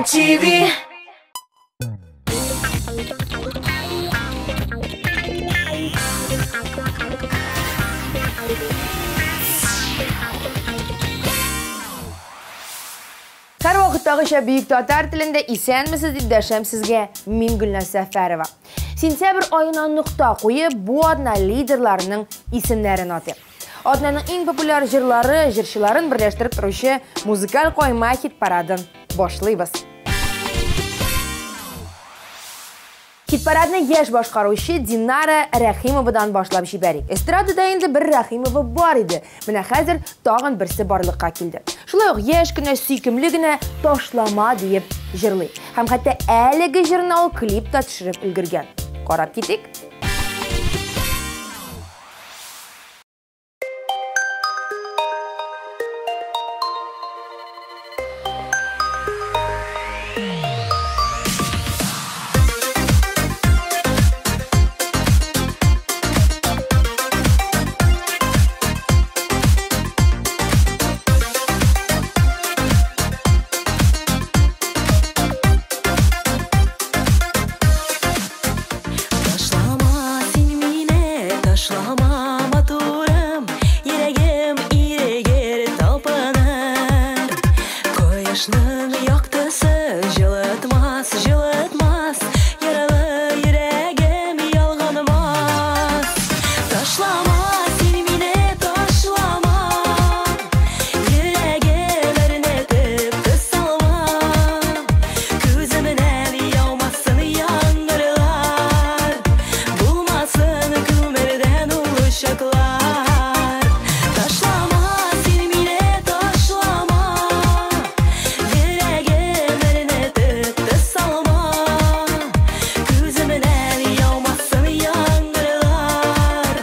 TV. Һәрвакыттагыча бөек татар телендә исәнмесез дип дәшәм сезгә мин Гөлназ Сәфәрова. Сентябрь аена нокта куеп, бу атна лидерларының исемнәрен атыйк. Атнаның иң популяр җырлары, җырчыларын берләштереп торучы музыкаль кайма хит-парадын башлыйбыз. Хит-парадны яшь башкаручы Динара Рәхимовадан башлап җибәрик. Эстрадада инде бер Рәхимова бар иде. Менә хәзер тагын берсе барлыкка килде. Шулай ук яшь кенә, сөйкемле генә «Ташлама» диеп җырлый. Һәм хәтта әлеге җырны ул клип та төшереп өлгергән. Карап китик. Ташлама син мине, ташлама матурым, йөрәгем ирегер талпыныр. Кояшның яктысы җылытмас, җылытмас, яралы йөрәгем ялганмас. Ташлама син мине, ташлама, йөрәгем әрнетеп салма. Күземнән яумасын яңгырлар, булмасын күмердән учаклар. Ташлама син мине, ташлама, йөрәгем әрнетеп салма. Күземнән яумасын яңгырлар,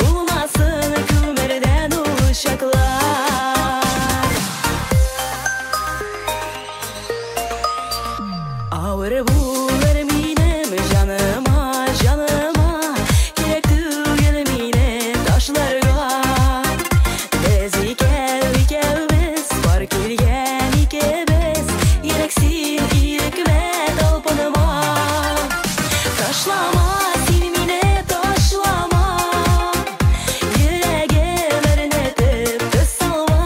булмасын күмердән учаклар. Авыр булыр минем җаныма, җаныма, кирәк түгел мине ташларга. Без икәү икәүбез, бар килгән икебез, йөрәк син ирекмә талпынма. Ташлама син мине, ташлама, йөрәгем әрнетеп салма.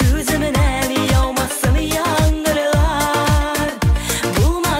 Күземнән яумасын яңгырлар, булмасын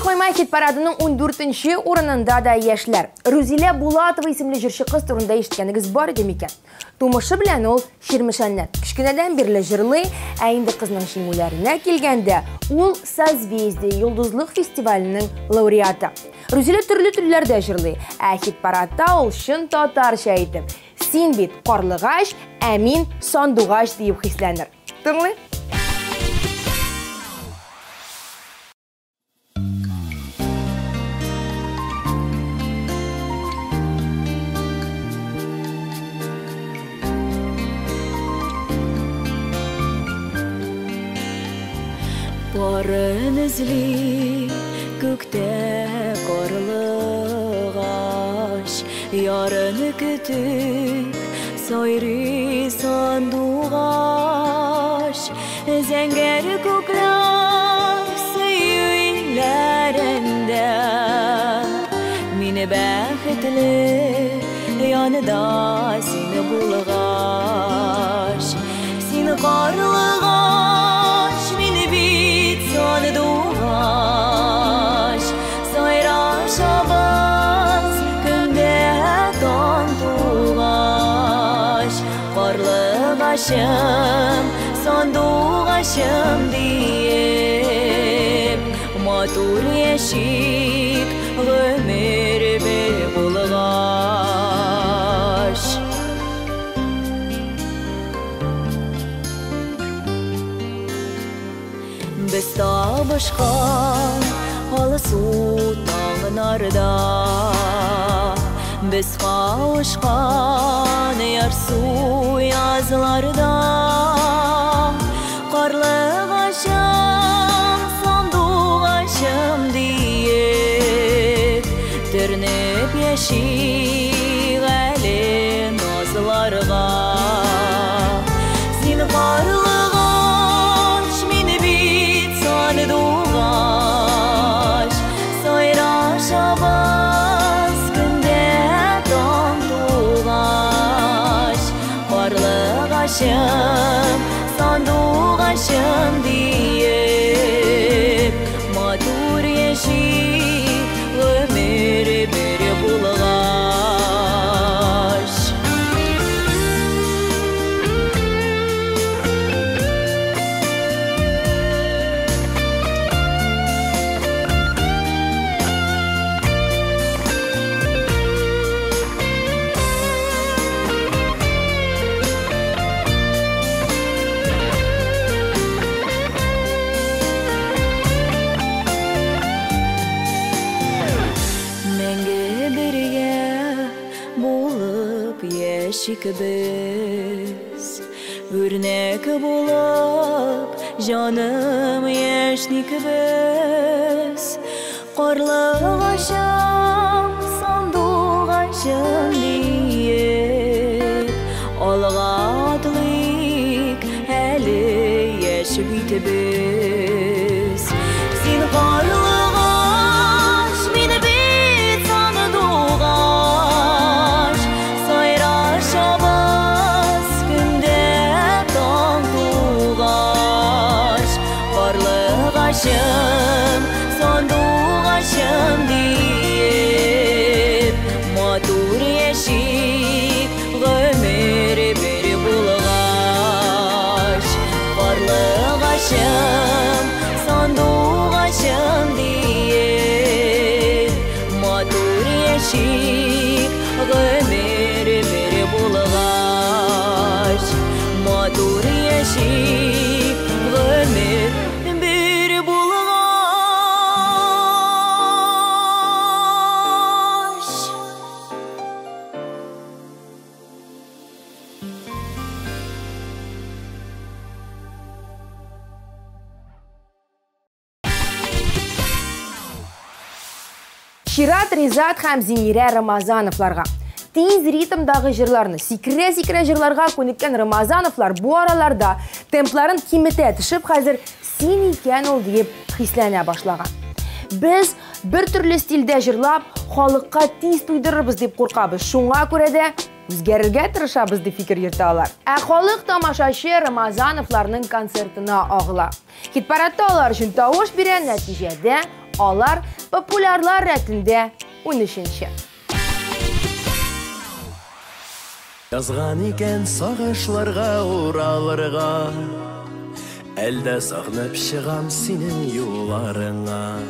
Куймай хит-парадының 14-нче урынында да яшьләр. Рузилә Булатова исемле җырчы кыз турында ишеткәнегез бар иде микән? Тумышы белән ул Чирмешәннән. Кечкенәдән бирле җырлый, ә инде кызның җиңүләренә килгәндә, ул Созвездие йолдызлык фестиваленең лауреаты. Рузилә төрле телләрдә җырлый, ә хит-парадта ул чын татарча әйтеп, "Син бит карлыгач, ә мин сандугач" диеп хисләнер. Тыңлый. Парын эзли күктә карлыгач, ярын көтеп сайрый сандугач. Зәңгәр күкләр сөю илләрендә, мин бәхетле янда син булгач. Син карлыгач, мин бит сандугач, сайрашабыз көндә таң тугач. Карлыгачым, сандугачым диеп, матур яшик гомер бер булгач. Без табышкан алсу таңнарда, без кавышкан ярсу язларда. Карлыгачым, сандугачым диеп, төренеп яшик әле назларга. Син карлыгач, мин бит сандугач, сайрашабыз көндә таң тугач. Карлыгачым, сандугачым диеп, матур яшик гомер бер булгач. Мәңге бергә булып яшик без, үрнәк булып җаным яшьник без. Карлыгачым, сандугачым диеп, алга атлыйк әле яшь бит без. Син карлыгач, мин бит сандугач, сайрашабыз көндә таң тугач. Карлыгачым, сандугачым диеп, матур яшик гомер бер булгач. Карлыгачым, сандугачым диеп, матур яшик гомер бер булгач. Матур яшик гомер бер булгач. Чират Ризат һәм Зинирә Рамазановларга. Тиз ритмдагы җырларны сикерә-сикерә җырларга күнеккән Рамазановлар бу араларда темпларын киметә төшеп, хәзер син икән ул диеп хисләнә башлаган. Без бер төрле стильдә җырлап, халыкка тиз туйдырырбыз дип куркабыз. Шуңа күрә дә үзгәрергә тырышабыз дип фикер йөртә алар. Ә халык тамашачы Рамазановларның концертына агыла. Хит-парадта алар өчен тавыш бирә, нәтиҗәдә Алар популярлар рәтендә 13-нче. Язган икән сагышларга уралырга, әлдә сагынып чыгам синең юлларыңа.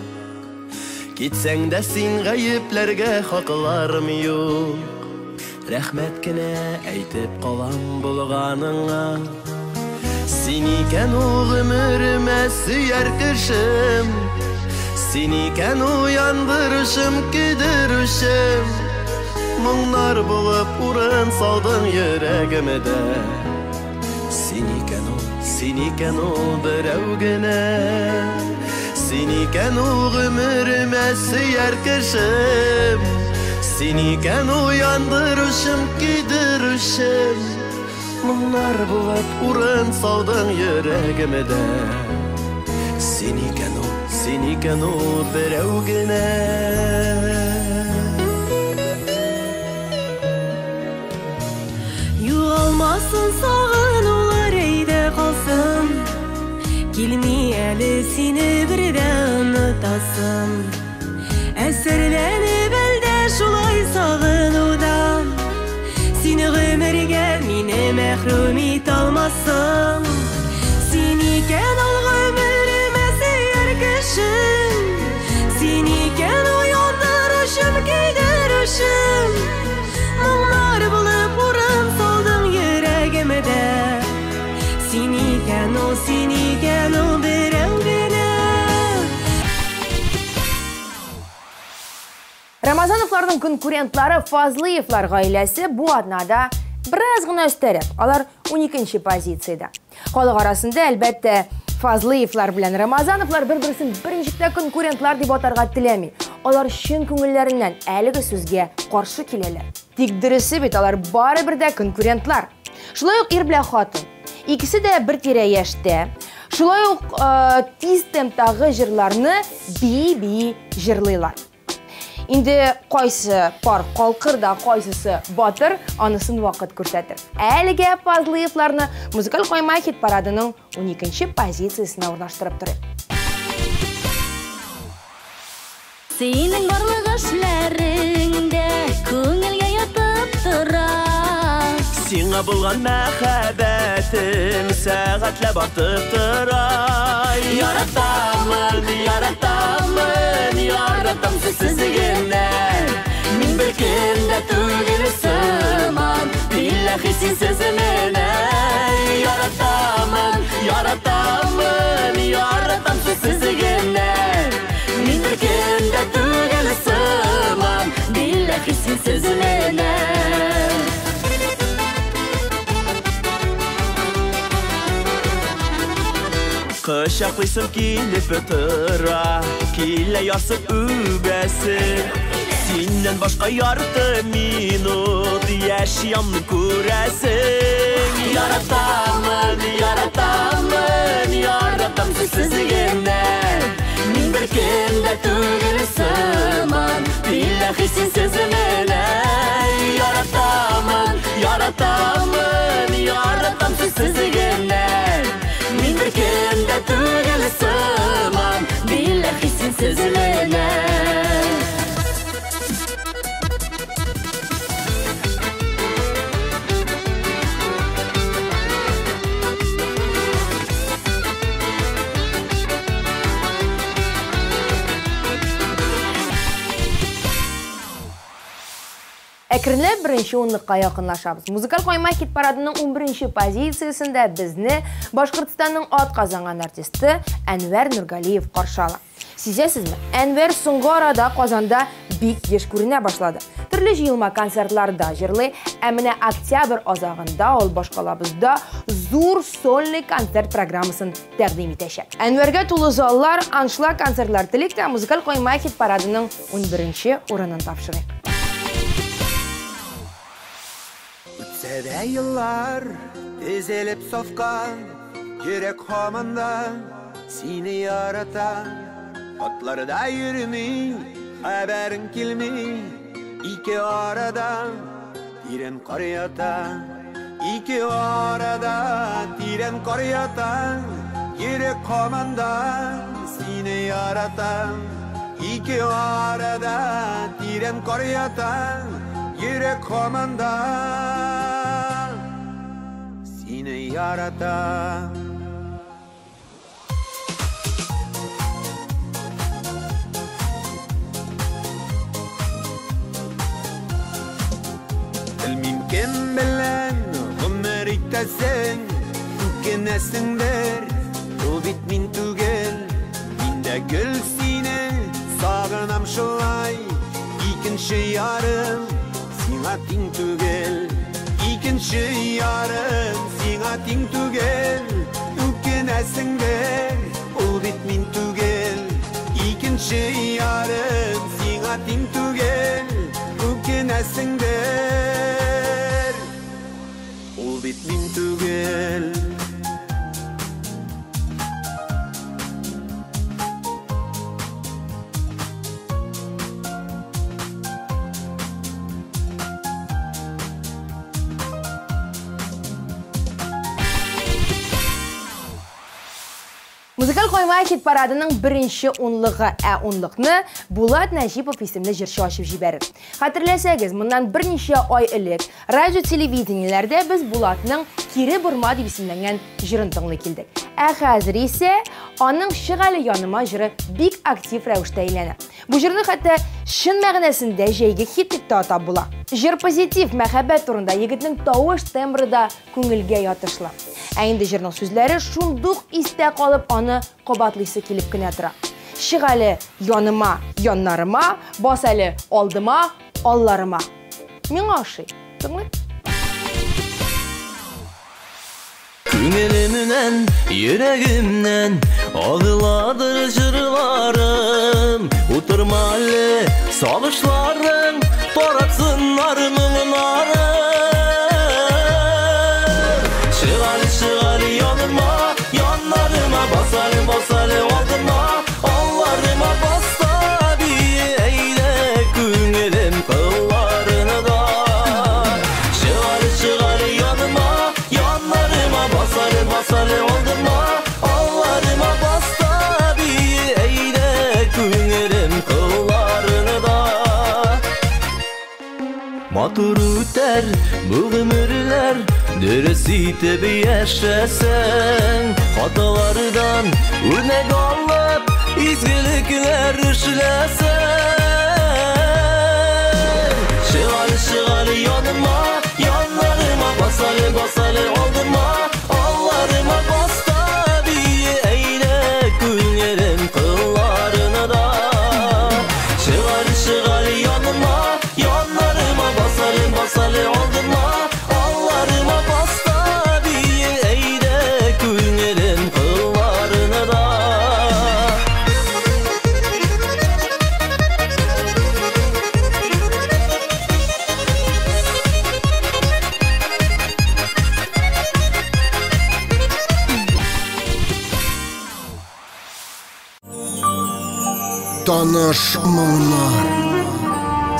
Китсәң дә син гаепләргә хакларым юк, рәхмәт кенә әйтеп калам булганыңа. Син икән ул гомеремә сөяр кешем, син икән ул яндырышым, көйдерүчем. Моңнар булып урын салдың йөрәгемдә. Син икән ул, син икән ул берәү генә. Син икән ул гомеремә сөяр кешем, син икән ул яндыручым, көйдерүчем. Моңнар булып урын салдың йөрәгемдә. Син икән ул, син икән ул берәү генә. Югалмасын сагынулар, әйдә калсын. Килми әле сине бер дә онытасым. Әсәрләнеп әлдә шулай сагынудан, сине гомергә мине мәхрүм итә алмассың. Син икән ул гомеремә сөяр кешем, син икән ул яндыручым, көйдерүчем. Моңнар булып урын салдың йөрәгемдә. Син икән ул, син икән ул берәү генә. Рамазановларның конкурентлары Фазлыевлар гаиләсе бу атнада бераз гына өстәрәк. Алар 12-нче позициядә. Халык арасында, әлбәттә, Фазлыевлар белән Рамазановлар бер-берсен беренче дә конкурентлар дип атарга теләми. Алар чын күңелләреннән әлеге сүзгә каршы киләләр. Тик дөресе бит, алар барыбер дә конкурентлар. Шулай ук ир белән хатын. Икесе дә бер тирә яшьтә. Шулай ук тиз темптагы җырларны бии-бии җырлыйлар. Инде кайсы пар калкыр да, кайсысы батыр, анысын вакыт күрсәтер. Әлегә Фазлыевларны музыкаль кайма хит парадының 12-нче позициясенә урнаштырып торыйк. Синең барлык эшләрең дә күңелгә ятып тора. Сиңа булган мәхәббәтем сәгатьләп артып тора. Яратамын, яратамын, яратам сүзсез генә. Мин бер кем дә түгел сыман, билләһи синсез менә. Яратамын, яратамын, яратам сүзсез генә. Мин бер кем дә түгел сыман, билләһи синсез менә. Кочаклыйсым килеп тора, килә ярсып үбәсем. Синнән башка ярты минут яши алмыйм, күрәсең. Яратамын, яратамын, яратам сүзсез генә. Мин бер кем дә түгел сыман, билләһи синсез менә. Яратамын, яратамын, яратам сүзсез генә. Мин бер кем дә түгел сыман, билләһи синсез менә. Әкренләп беренче унлыкка якынлашабыз. Музыкаль кайма хит парадының 11-нче позициясендә безне Башкортстанның атказанган артисты Әнвәр Нургалиев каршы ала. Сизәсезме? Әнвәр соңгы арада Казанда бик еш күренә башлады. Төрле җыелма концертларда җырлый, ә менә октябрь азагында ул башкалабызда зур сольный концерт программасын тәкъдим итәчәк. Әнвәргә тулы заллар, аншлаг концертлар телик тә музыкаль кайма хит парадының 11-нче урынын тапшырыйк. Үтсә дә еллар тезелеп сафка, йөрәк һаман да сине ярата. Атларда йөрми, хәбәрең килми, ике арада тирән кар ята. Ике арада тирән кар ята, йөрәк һаман да сине ярата. Ике арада тирән кар ята, йөрәк һаман да сине ярата. Белмим кем белән гомер итәсең, үкенәсеңдер, ул бит мин түгел. Мин дә гел сине сагынам шулай, икенче ярым сиңа тиң түгел. Икенче ярым сиңа тиң түгел, үкенәсеңдер, ул бит мин түгел. Икенче ярым сиңа тиң түгел, үкенәсеңдер, ул бит мин түгел. Музыкаль койма хит парадының беренче унлыгы, ә унлыкны Булат Нәҗипов исемле җырчы ачып җибәрер. Хәтерләсәгез, моннан берничә ай элек радио телевидениеләрдә без Булатның Кире борма дип исемләнгән җырын тыңлый килдек. Ә хәзер исә аның Чык әле яныма җыры бик актив рәвештә әйләнә. Бу җырны хәтта чын мәгънәсендә җәйге хит дип тә атап була. Җыр позитив, мәхәббәт турында, егетнең тавыш тембры да күңелгә ятышлы. Ә инде җырның сүзләре шундук истә калып, аны кабатлыйсы килеп кенә тора. Чык әле яныма, яннарыма, бас әле алдыма, алларыма. Миңа ошый. Тыңлый. Күңелемнән, йөрәгемнән агыладыр җырларым. Утырма әле сагышларың, таратсыннар моңнарың. Чык әле, чык әле яныма, яннарыма, бас әле, бас әле алдыма, алларыма, бас та бие әйдә күңелем кылларына да. Чык әле, чык әле яныма, яннарыма, бас әле, бас әле алдыма, алларыма, бас та бие әйдә күңелем кылларына да. Матур үтәр бу гомерләр, дөрес итеп яшәсәң, хаталардан үрнәк алып, изгелекләр эшләсәң. Чык әле, чык әле яныма, яннарыма, бас әле, бас әле алдыма, алларыма, бас та бие әйдә күңелем кылларына да. Чык әле, чык әле яныма, яннарыма, бас әле, бас әле алдыма, алларыма, бас та бие әйдә күңелем кылларына да. Таныш моңнар,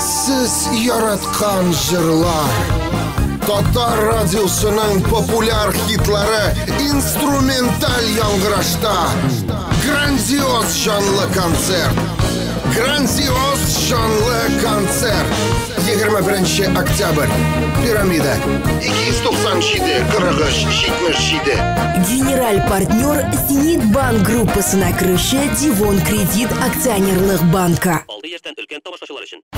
сез яраткан җырлар, Татар радиосының популяр хитлары инструменталь яңгырашта. Грандиоз җанлы концерт. Грандиоз җанлы концерт. 21 октябрь. Пирамида. 297 43 77. Генераль партнер Зенит Банк группасына керүче Дивон Кредит акционерлык банкы.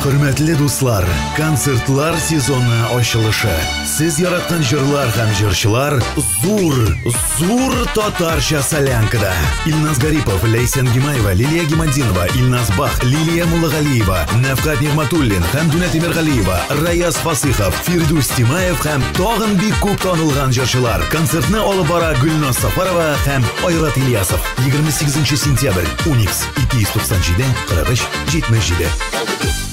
Хөрмәтле дуслар, концертлар сезоны ачылышы. Сез яраткан җырлар һәм җырчылар зур, зур татарча солянкада. Илназ Гарипов, Ләйсән Гимаева, Лилия Гиматдинова, Илназ Бах, Лилия Муллагалиева, Нәфкать Нигъмәтуллин, Хәмдүнә Тимергалиева, Раяз Фасыйхов, Фирдүс Тимаев һәм тагын бик күп танылган җырчылар. Концертны алып бара Гөлназ Сафарова һәм Айрат Ильясов. 28 сентябрь, Уникс, 297 43 77.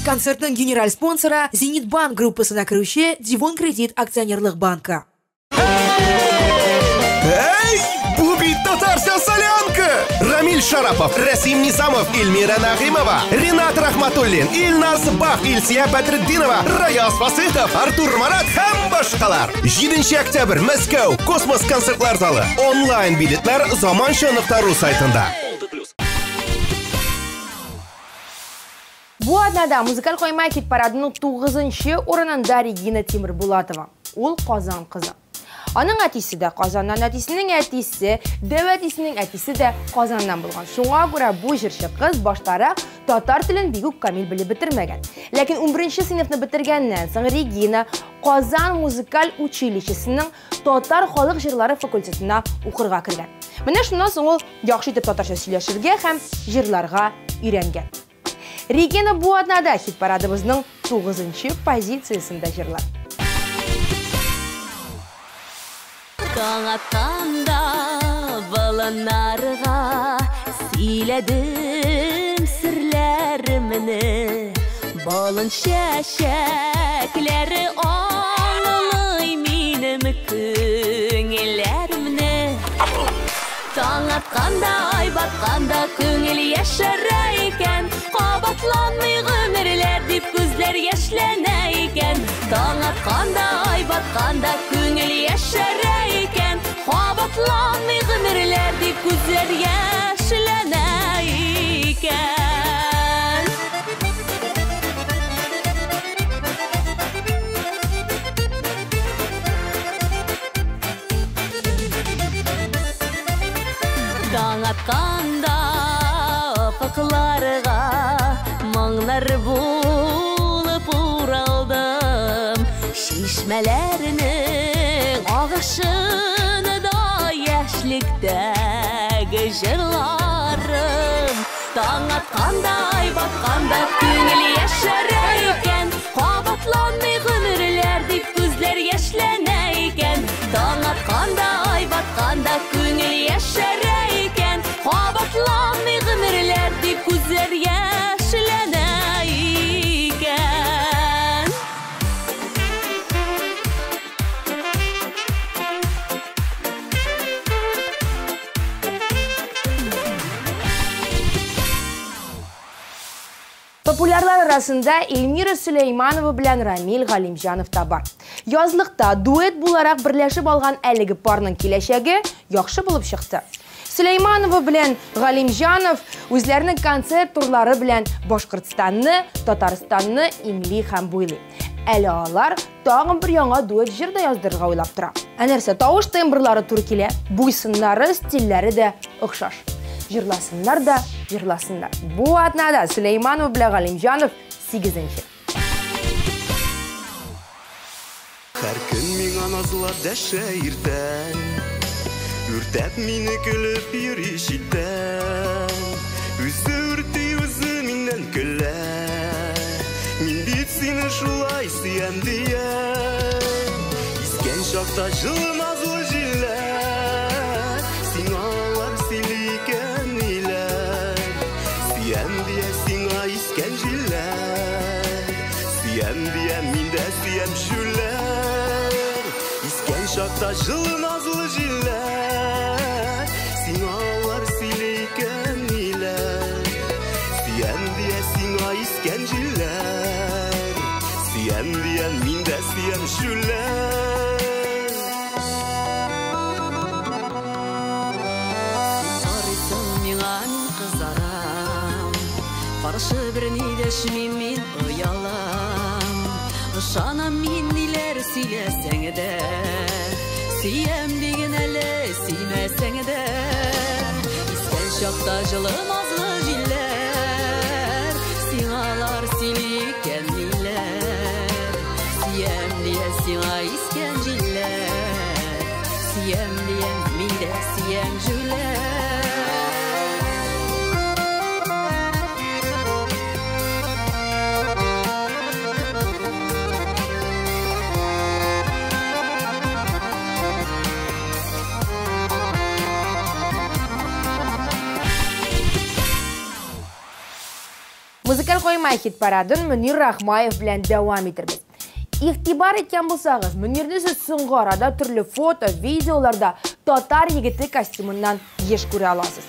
Концертның генераль спонсоры Зенит Банк группасына керүче Дивон Кредит акционерлык банкы. Эй, бу бит татарча солянка! Рамиль Шарапов, Расим Низамов, Эльмира Нагимова, Ринат Рахматуллин, Илназ Бах, Илсия Бәдретдинова, Раяз Фасыйхов, Артур Марат һәм башкалар. 7 октябрь, Мәскәү, Космос концертлар залы. Онлайн билетлар заманча.ру сайтында. Бу атнада музыкаль койма хит парадының 9-нчы урынында Регина Тимербулатова. Ул Казан кызы. Аның әтисе дә Казаннан, әтисенең әтисе, дәү әтисенең әтисе дә Казаннан булган. Шуңа күрә бу җырчы кыз баштарак татар телен бик үк камил белеп бетермәгән. Ләкин 11 сыйныфны бетергәннән соң Регина Казан музыкаль училищесының татар халык җырлары факультетына укырга кергән. Менә шуннан соң ул яхшы итеп татарча сөйләшергә һәм җырларга өйрәнгән. Регина бу атнада хит парадыбызның 9-нчы позициясендә җырлар. Таң атканда болыннарга сөйләдем серләремне. Болын чәчәкләре аңлый минем күңелләремне. Таң атканда, ай батканда күңел яшәрә икән. Кабатланмый гомерләр дип күзләр яшьләнә икән. Таң атканда, ай батканда күңел яшәрә икән. Кабатланмый гомерләр дип күзләр яшьләнә икән. Таң атканда офыкларга моңнар булып уралдым. Чишмәләрнең агышында яшьлектәге җырларым. Таң атканда, ай батканда күңел яшәрә икән. Кабатланмый гомерләр дип күзләр яшьләнә икән. Таң атканда, ай батканда күңел яшәрә икән. Кабатланмый гомерләр дип күзләр яшьләнә икән. Популярлар арасында Эльмира Сөләйманова белән Рамил Галимҗанов та бар. Язлыкта дуэт буларак берләшеп алган әлеге парның киләчәге яхшы булып чыкты. Сөләйманова белән Галимҗанов үзләренең концерт турлары белән Башкортстанны, Татарстанны иңли һәм буйлый. Әле алар тагын бер яңа дуэт җыр да яздырырга уйлап тора. Ә нәрсә, тавыш тембрлары туры килә, буйсыннары, стильләре дә охшаш. Җырласыннар да җырласыннар. Бу атнада Сөләйманова белән Галимҗанов 8-нче. Һәр көн миңа назлап дәшә иртән, үртәп мине көлеп йөри читтән. Үзе үрти, үзе миннән көлә. Мин бит сине шулай сөям дия. Искән чакта җылы назлы җилләр, сиңа алар сөйли икән ниләр. Сөям дия сиңа искән җилләр, сөям дия мин дә сөям шүләр. Искән чакта җылы назлы җилләр, сиңа алар сөйли икән ниләр. Сөям дия сиңа искән җилләр, сөям дия мин дә сөям шүләр. Карыйсың миңа, мин кызарам. Каршы бер ни дәшмим, мин оялам. Ышанам мин ниләр сөйләсәң дә, сөям диген әле сөймәсәң дә. Искән чакта җылы назлы җилләр, сиңа алар сөйли икән ниләр. Сөям дия сиңа искән җилләр, сөям дия мин дә сөям җүләр. Музыкаль койма хит парадын Мөнир Рахмаев белән дәвам итербез. Игътибар иткән булсагыз, Мөнирне сез соңгы арада төрле фото, видеоларда татар егете костюмыннан еш күрә аласыз.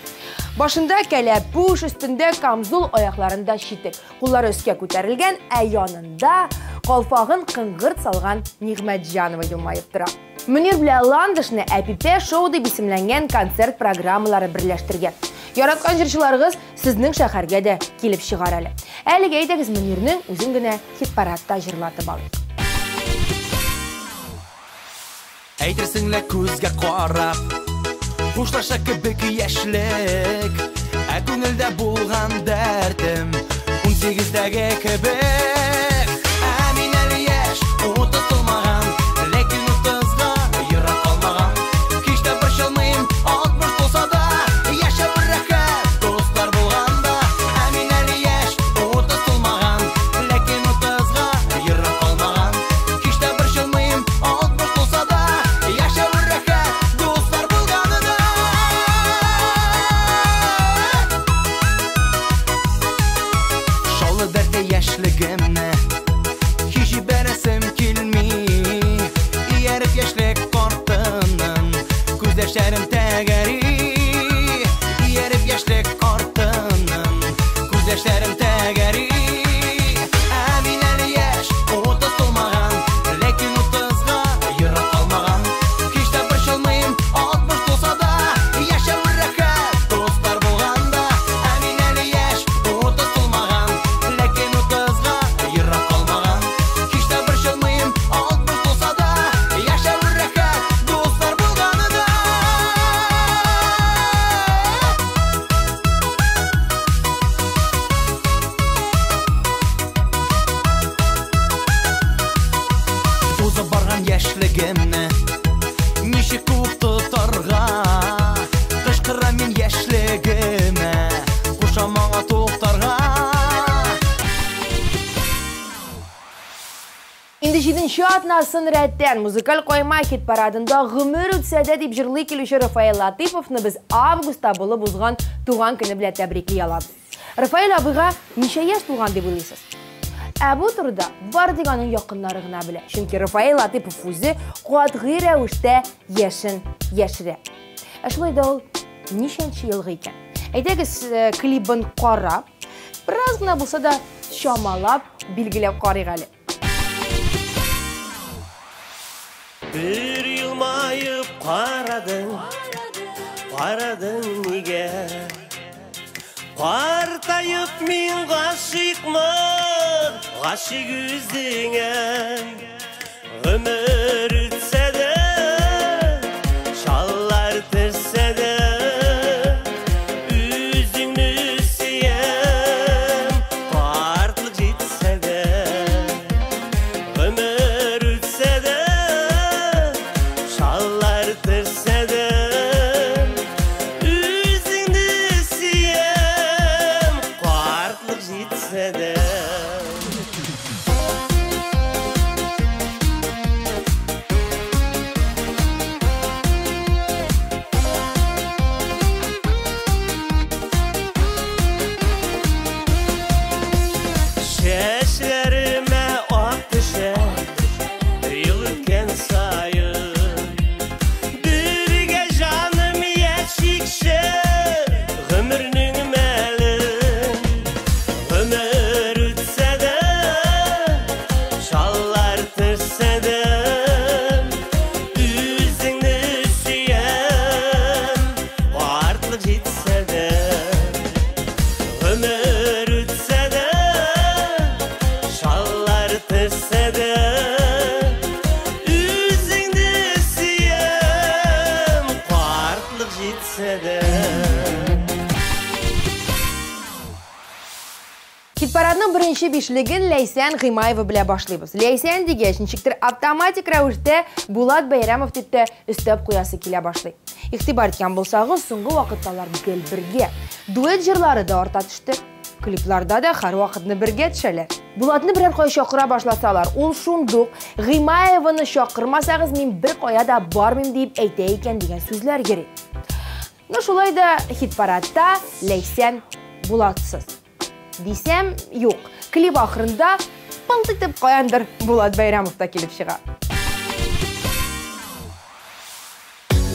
Башында кәләпүш, өстендә камзул, аякларында читек. Куллары өскә күтәрелгән, ә янында калфагын кыңгырт салган Нигъмәтҗанова елмаеп тора. Мөнир белән Ландышны Әпипә шоу дип исемләнгән концерт программалары берләштергән. Яраткан җырчыларыгыз сезнең шәһәргә дә килеп чыгар әле. Әлегә әйдәгез Мөнирнең үзен генә хит-парадта җырлатып алыйк. Әйтерсең лә күзгә карап, хушлаша кебек яшьлек, ә күңелдә булган дәртем 18-дәге кебек. Ә мин әле яшь, 30 тулмаган, ләкин 30-га ерак калмаган. Һич тә борчылмыйм, 60 тулса да, яшәү рәхәт, дуслар булганда. Ә мин әле яшь, 30 тулмаган, ләкин 30-га ерак калмаган. Һич тә борчылмыйм, 60 тулса да, яшәү рәхәт, дуслар булганда. Шаулы дәртле яшьлегемне һич җибәрәсем килми. Ияреп яшьлек картыннан күз яшьләрем тәгәри. Ияреп яшьлек картыннан күз яшьләрем тәгәри. Ә мин әле яшь, 30 тулмаган, ләкин 30-га ерак калмаган. Һич тә борчылмыйм, 60 тулса да, яшәү рәхәт, дуслар булганда. Ә мин әле яшь, 30 тулмаган, ләкин 30-га ерак калмаган. Һич тә борчылмыйм, 60 тулса да, яшәү рәхәт, дуслар булганда. Узып барган яшьлегемне ничек куып тотарга? Кычкырам мин яшьлегемә, кушам аңа туктарга. Инде 7-нче атнасын рәттән музыкаль кайма хит-парадында гомер үтсә дә дип җырлый килүче Рафаэль Латыйповны без августта булып узган туган көне белән тәбрикли алабыз. Рафаэль абыйга ничә яшь тулган дип уйлыйсыз? Ә бу турыда бары тик аның якыннары гына белә. Чөнки Рафаэль Латыйпов үзе катгый рәвештә яшен яшерә. Ә шулай да ул ничәнче елгы икән? Әйдәгез, клибын карап, бераз гына булса да чамалап, билгеләп карыйк әле. Бер елмаеп карадың, карадың нигә? Картаеп мин гашыйкмын, гашыйк үзеңә. Гомер үтсә дә, чаллар төшсә дә, үзеңне сөям, картлык җитсә дә. Гомер үтсә дә, чаллар төшсә дә, үзеңне сөям, картлык җитсә дә. Чәчләремә ак төшә, ел үткән саен. Бергә җаным яшикче, гомернең мәлен. Гомер үтсә дә, чаллар төшсә дә, үзеңне сөям, картлык җитсә дә. Гомер үтсә дә, чаллар төшсә дә, үзеңне сөям, картлык җитсә дә. Хит-парадның беренче бишлеген Ләйсән Гыймаева белән башлыйбыз. Ләйсән дигәч, ничектер автоматик рәвештә Булат Бәйрәмов дип тә өстәп куясы килә башлый. Игътибар иткән булсагыз, соңгы вакытта алар гел бергә. Дуэт җырлары да арта төште. Клипларда да һәр вакытны бергә төшәләр. Булатны берәр кая чакыра башласалар, ул шундук Гыймаеваны чакырмасагыз, мин бер кая да бармыйм дип әйтә икән дигән сүзләр йөри. Но шулай да хит-парадта Ләйсән Булатсыз. Дисәм, юк. Клип ахырында пылт итеп каяндыр Булат Бәйрәмов та килеп чыга.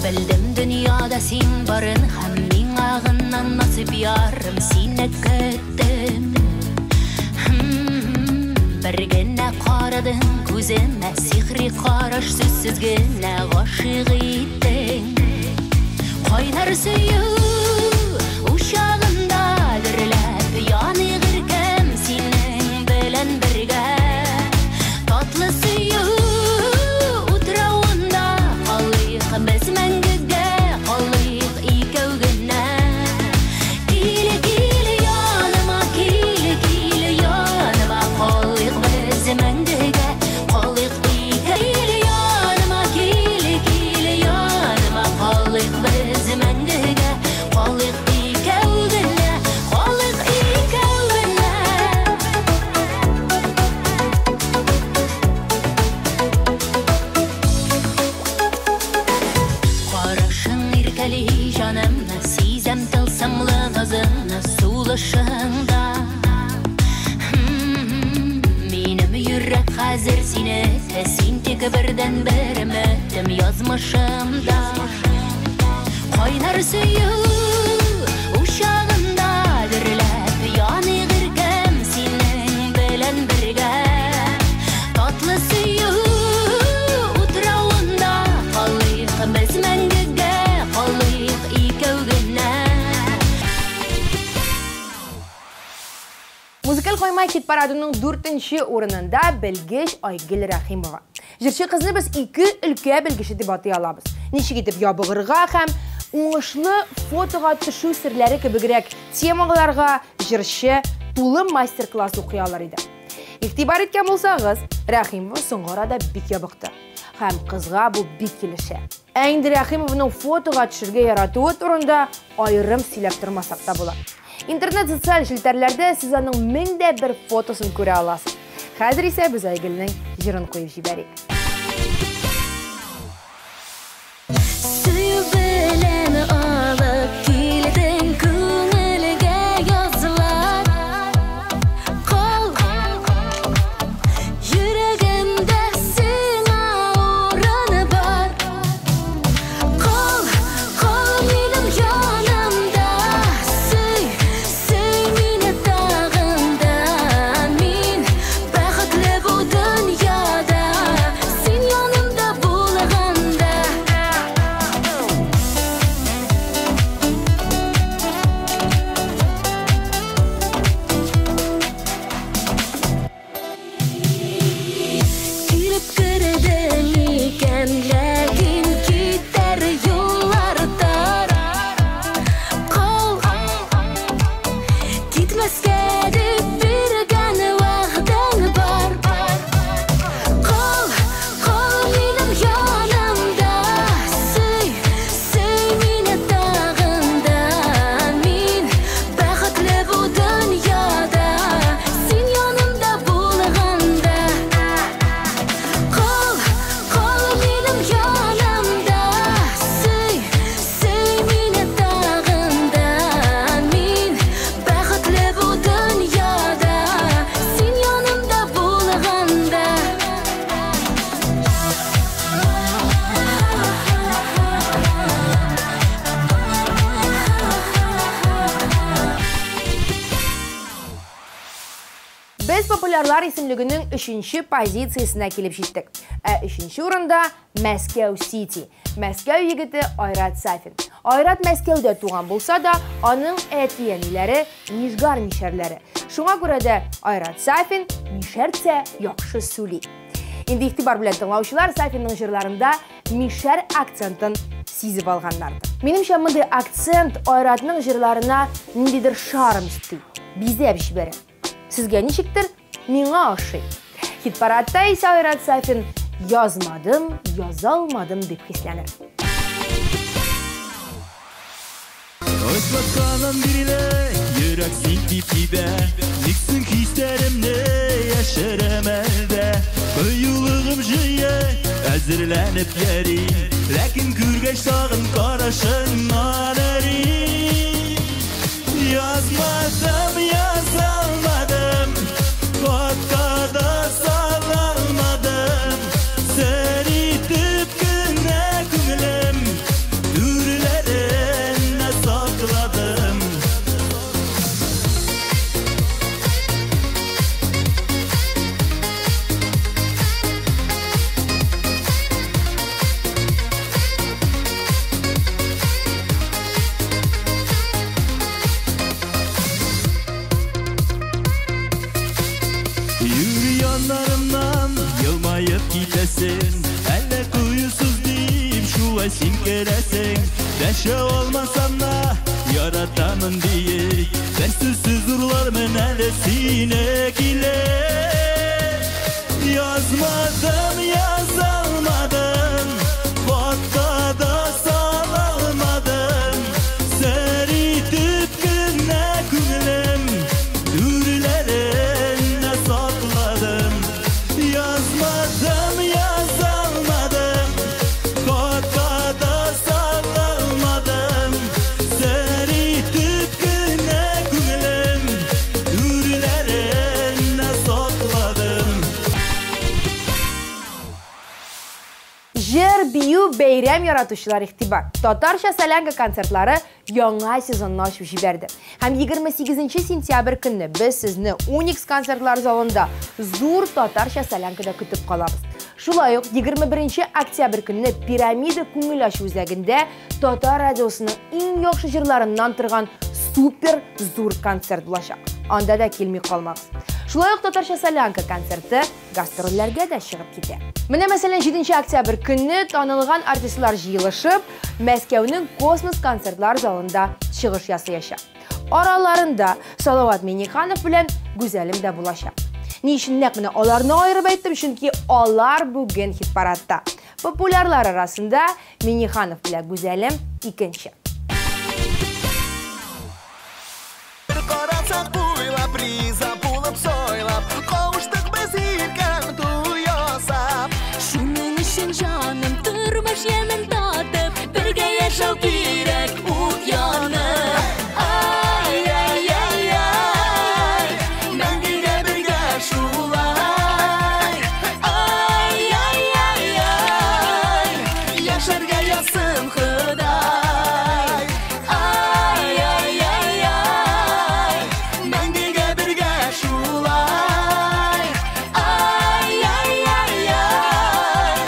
Белдем дөньяда син барын һәм миңа гына насыйп ярым, сине көттем. Бер генә карадың күземә, сихри караш сүзсез генә гашыйк иттең. Кайнар сөю Син тик бердәнбер өметем язмышымда. Кайнар сөю учагында дөрләп яныйк иркем синең белән бергә. Татлы сөю утравында калыйк без мәңгегә, калыйк икәү генә. Музыкаль койма хит парадының 4-нче урынында белгеч Айгөл Рәхимова. Җырчы кызны без ике өлкә белгече дип атый алабыз. Ничек итеп ябыгырга һәм уңышлы фотога төшү серләре кебегрәк темаларга җырчы тулы мастер-класс укый алыр иде. Игътибар иткән булсагыз, Рәхимова соңгы арада бик ябыкты. Һәм кызга бу бик килешә. Ә инде Рәхимованың фотога төшергә яратуы турында аерым сөйләп тормасак та була. Интернет социаль челтәрләрдә сез аның 1001 фотосын күрә аласыз. Хәзер исә без Айгөлнең җырын куеп җибәрик. Сөю белән алып килдең күңелгә язлар. Кал, йөрәгемдә сиңа урын бар. Кал, кал минем янымда. Сөй, сөй мине тагын да. Мин бәхетле бу дөньяда, син янымда булганда. Килеп кердең икән, ләкин китәр юллар тар. Кал, китмәскә дип биргән вәгъдәң бар. Кал, кал минем янымда. Сөй, сөй мине тагын да. Мин бәхетле бу дөньяда, син янымда булганда. Кал, кал минем янымда. Сөй, сөй мине тагын да. Мин бәхетле бу дөньяда, син янымда булганда. Без популярлар исемлегенең 3-нче позициясенә килеп җиттек. Ә 3-нче урында Мәскәү Сити. Мәскәү егете Айрат Сафин. Айрат Мәскәүдә туган булса да, аның әти-әниләре Нижгар мишәрләре. Шуңа күрә дә Айрат Сафин мишәрчә яхшы сөйли. Инде игътибар белән тыңлаучылар Сафинның җырларында мишәр акцентын сизеп алганнардыр. Минемчә, мондый акцент Айратның җырларына ниндидер шарм өсти, бизәп җибәрә. Сезгә ничектер, миңа ошый. Хит-парадта исә Айрат Сафин язмадым, язалмадым дип хисләнер. Очратканым бирле йөрәк син дип тибә, Никсең хисләремне яшерәм әлдә. Кыюлыгым җыя, әзерләнеп йөрим, ләкин күргәч тагын карашыңнан әрим. Язмадым, язалмадым, хатка да салалмадым. Сер итеп кенә күңелем түрләренә сакладым. Yürü yanlarımdan yılmayıp gitesin, Әллә кыюсыз дип шулай син керәсең. Дәшә алмасам да яратамын диеп, Бер сүзсез урлармын әле сине килеп. Язмадым, язалмадым, хатка да салалмадым. Сер итеп кенә күңелем түрләренә сакладым. Язмадым, язалмадым, хатка да салалмадым. Сер итеп кенә күңелем түрләренә сакладым. Җыр, бию, бәйрәм яратучылар игътибар. Татарча солянка концертлары яңа сезонны ачып җибәрде. Һәм 28 сентябрь көнне без сезне Уникс концертлар залында зур татарча солянкада көтеп калабыз. Шулай ук 21 октябрь көнне Пирамида күңел ачу үзәгендә Татар радиосының иң яхшы җырларыннан торган супер зур концерт булачак. Анда да килми калмагыз. Шулай ук татарча солянка концерты гастрольләргә дә чыгып китә. Менә мәсәлән 7 октябрь көнне танылган артистлар җыелышып, Мәскәүнең Космос концертлар залында чыгыш ясаячак. Араларында Салават Минниханов белән Гүзәлем дә булачак. Ни өчен нәкъ менә аларны аерып әйттем? Чөнки алар бүген хит-парадта. Популярлар арасында Минниханов белән Гүзәлем икенче. Карасак буйлап, риза булып сойлап, кавыштык без иркәм туй ясап. Шуның өчен җаным тормыш ямен татып, бергә яшәү кирәк ут янып. Ай-яй-яй-яй, мәңгегә бергә шулай. Ай-яй-яй-яй, яшәргә язсын Ходай. Ай-яй-яй-яй, мәңгегә бергә шулай. Ай-яй-яй-яй,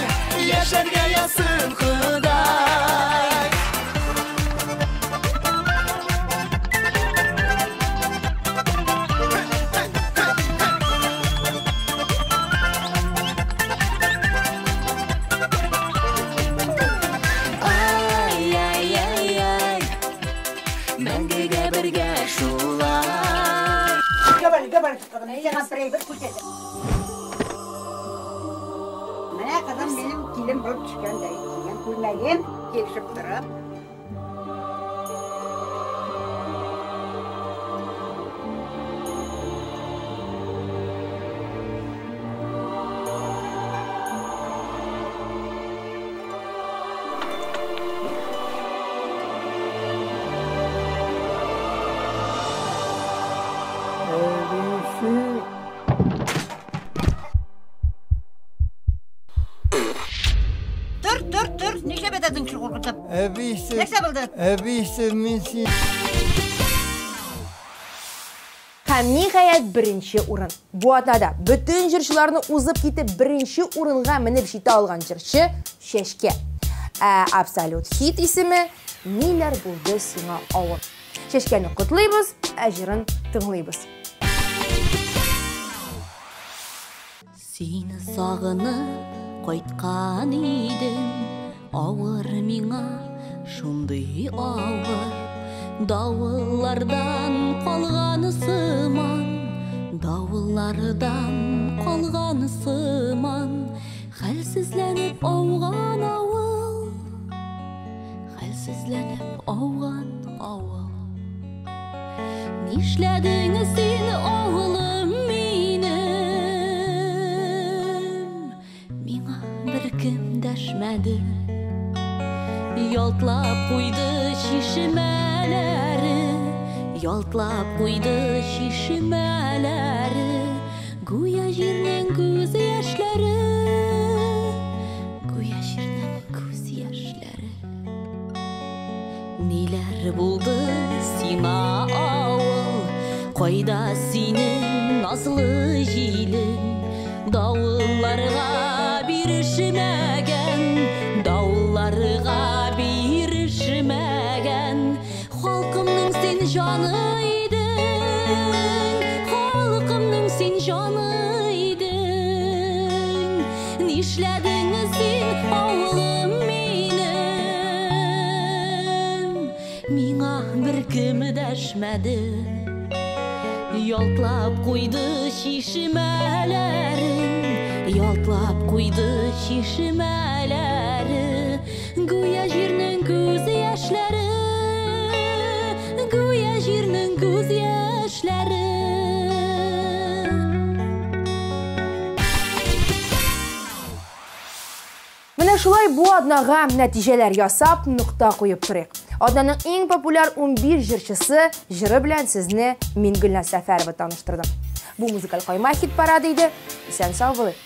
яшәргә язсын Ходай. Ай-яй-яй-яй, мәңгегә бергә шулай. Менә кызым минем килен булып төшкәндәй кигән күлмәгем килешеп торып. Тор, тор, тор. Нишләп ятасың шул куркытып? Әбисе, Нәрсә булды? әбисе, мин сине Һәм ниһаять беренче урын. Бу атнада бөтен җырчыларны узып китеп беренче урынга менеп җитә алган җырчы Чәчкә. Ә абсолют хит исеме Ниләр булды сиңа авыл. Чәчкәне котлыйбыз, ә җырын тыңлыйбыз. Сине сагынып кайткан идем, авыр миңа, шундый авыр. Давыллардан калган сыман, давыллардан калган сыман, хәлсезләнеп ауган авыл, хәлсезләнеп ауган авыл. Нишләдең син, авылым минем? Миңа беркем дәшмәде. Ялтлап куйды чишмәләре, ялтлап куйды чишмәләре, гүя җирнең күз яшьләре, гүя җирнең күз яшьләре. Ниләр булды сиңа, авыл? Кайда синең назлы җилең? Давылларга бирешмәгән, давылларга бирешмәгән. Халкымның син җаны идең, халкымның син җаны идең. Нишләдең син, авылым минем? Миңа беркем дәшмәде. Ялтлап куйды чишмәләрең, ялтлап куйды чишмәләре, гүя җирнең күз яшьләре, гүя җирнең күз яшьләре. Менә шулай бу атнага нәтиҗәләр ясап, нокта куеп торыйк. Атнаның иң популяр 11 җырчысы җыры белән сезне мин Гөлназ Сәфәрова таныштырдым. Бу музыкаль кайма хит парады иде. Исән сау булыйк.